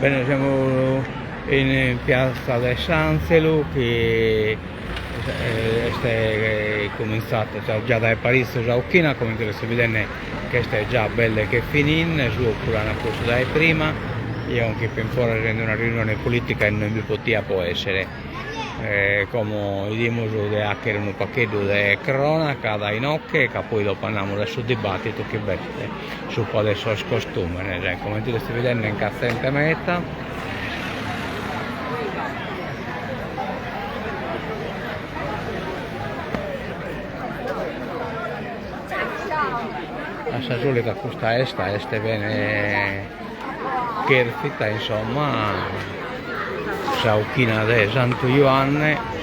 Bene, semus in piazza de s'Anzelu chi est cuminzata già dae parizzu sa 'ochina, comente seis bidende ch'est già belle che fininde, su 'ocu l'an postu dae prima, eo nch'ippo in foras in una riunione politica e non bi potiapo essere. Como 'idimus de 'achere unu pacheddu de cronaca dae inoche ca poi dopo andamus a su dibattitu chi b'est supra de sos costumenes. Comente seis bidende nc'at zente meta. A sa solita custa 'esta est bene cherfita insomma sa 'ochina de Santu Juanne.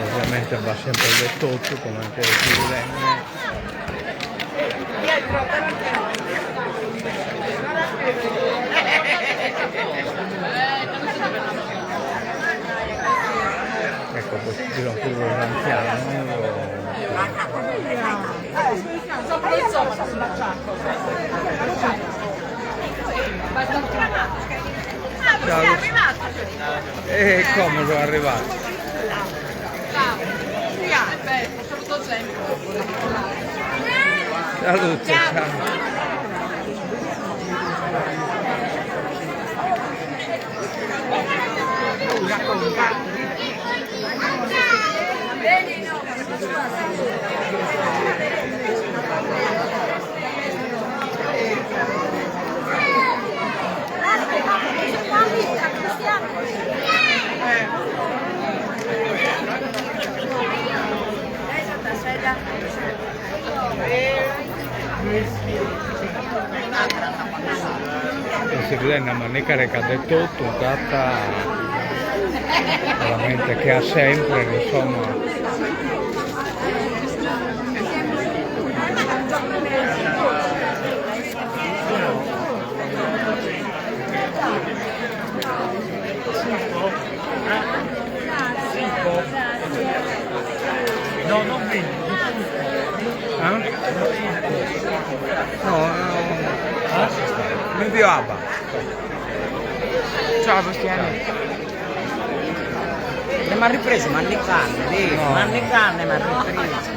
Ovviamente b'at sempre de totu comente si bidet. Ecco poi ci sono puru sos anzianos. E como so arrivadu. Salute, ciao. E si bidende a mannicare nc'at de totu, nc'at veramente che a sempre, insomma. Mi bio abba. Ciao Bastiano. Ne m'ha ripreso, ma ne canne, no. ma ne canne m'ha ripreso.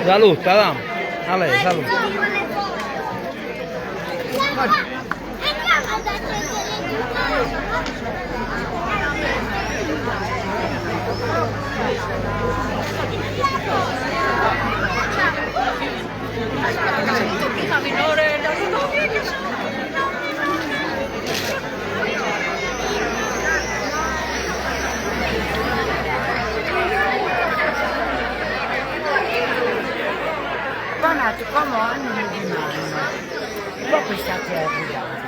Salute Adam, Ale, salute. Como annu di mannu. Po questa terra.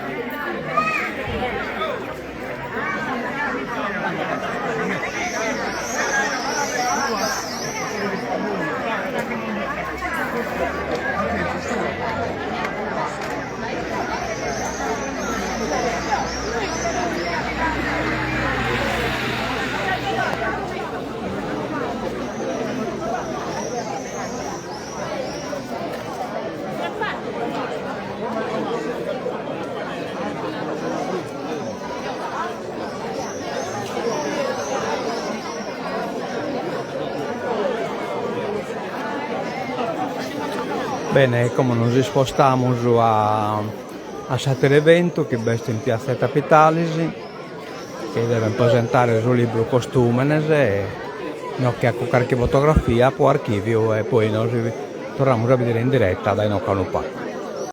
Bene, como nos ispostamus a. a s'ateru eventu chi b'est in Piazzetta Pitalis, chi devent presentare su libru Costùmenes e inoghe cun carchi fotografia po archìviu e poi nos torramus a bìdere in diretta dae inoghe a unu pagu.